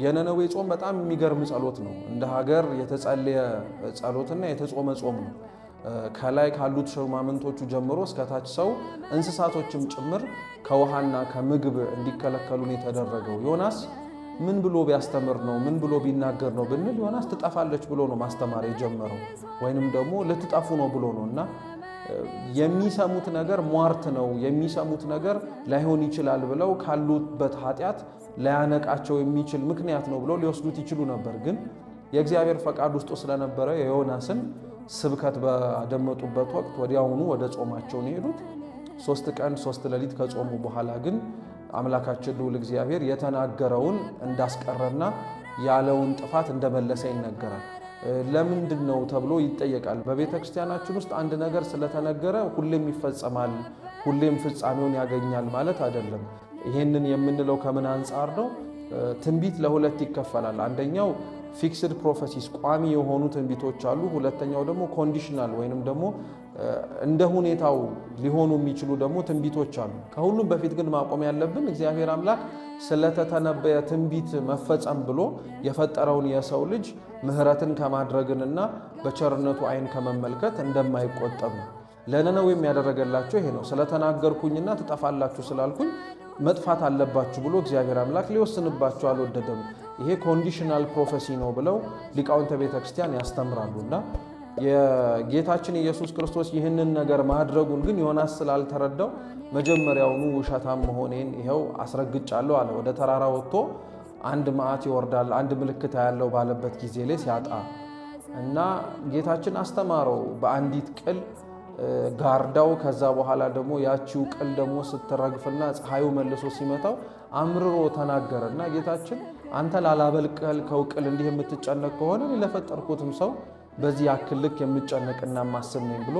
የነነዌ ጾም በጣም የሚገርም ጸሎት ነው። እንደ ሀገር የተጸለየ ጸሎትና የተጾመ ጾም ነው። ከላይ ካሉት ሹማምንቶቹ ጀምሮ እስከታች ሰው እንስሳቶችም ጭምር ከውሃና ከምግብ እንዲከለከሉ ነው የተደረገው። ዮናስ ምን ብሎ ቢያስተምር ነው፣ ምን ብሎ ቢናገር ነው ብንል ዮናስ ትጠፋለች ብሎ ነው ማስተማር የጀመረው፣ ወይንም ደግሞ ልትጠፉ ነው ብሎ ነው። እና የሚሰሙት ነገር ሟርት ነው፣ የሚሰሙት ነገር ላይሆን ይችላል ብለው ካሉበት ኃጢአት ላያነቃቸው የሚችል ምክንያት ነው ብለው ሊወስዱት ይችሉ ነበር። ግን የእግዚአብሔር ፈቃድ ውስጡ ስለነበረ የዮናስን ስብከት ባደመጡበት ወቅት ወዲያውኑ ወደ ጾማቸው ነው የሄዱት። 3 ቀን 3 ሌሊት ከጾሙ በኋላ ግን አምላካችን ልዑል እግዚአብሔር የተናገረውን እንዳስቀረና ያለውን ጥፋት እንደመለሰ ይነገራል። ለምንድን ነው ተብሎ ይጠየቃል። በቤተ ክርስቲያናችን ውስጥ አንድ ነገር ስለተነገረ ሁሌም ይፈጸማል፣ ሁሌም ፍጻሜውን ያገኛል ማለት አይደለም። ይህንን የምንለው ከምን አንጻር ነው? ትንቢት ለሁለት ይከፈላል። አንደኛው fixed prophecies ቋሚ የሆኑ ትንቢቶች አሉ። ሁለተኛው ደግሞ conditional ወይንም ደግሞ እንደ ሁኔታው ሊሆኑ የሚችሉ ደግሞ ትንቢቶች አሉ። ከሁሉም በፊት ግን ማቆም ያለብን እግዚአብሔር አምላክ ስለተተነበየ ትንቢት መፈጸም ብሎ የፈጠረውን የሰው ልጅ ምሕረትን ከማድረግንና በቸርነቱ ዓይን ከመመልከት እንደማይቆጠብ ነው። ለነነዌም ያደረገላቸው ይሄ ነው። ስለተናገርኩኝና ትጠፋላችሁ ስላልኩኝ መጥፋት አለባችሁ ብሎ እግዚአብሔር አምላክ ሊወስንባቸው አልወደደም። ይሄ conditional prophecy ነው ብለው ሊቃውንተ ቤተ ክርስቲያን ያስተምራሉና የጌታችን ኢየሱስ ክርስቶስ ይህንን ነገር ማድረጉን ግን ዮናስ ስላልተረዳው መጀመሪያውኑ ውሸታም መሆኔን ይኸው አስረግጫለሁ አለ። ወደ ተራራ ወጥቶ አንድ መዓት ይወርዳል፣ አንድ ምልክት ያለው ባለበት ጊዜ ላይ ሲያጣ እና ጌታችን አስተማረው በአንዲት ቅል ጋርዳው። ከዛ በኋላ ደግሞ ያቺው ቅል ደግሞ ስትረግፍና ፀሐዩ መልሶ ሲመታው አምርሮ ተናገረ እና ጌታችን አንተ ላላበቀልከው ቅል እንዲህ የምትጨነቅ ከሆነ ለፈጠርኩትም ሰው በዚህ ያክል ልክ የምጨነቅና ማስብ ነኝ ብሎ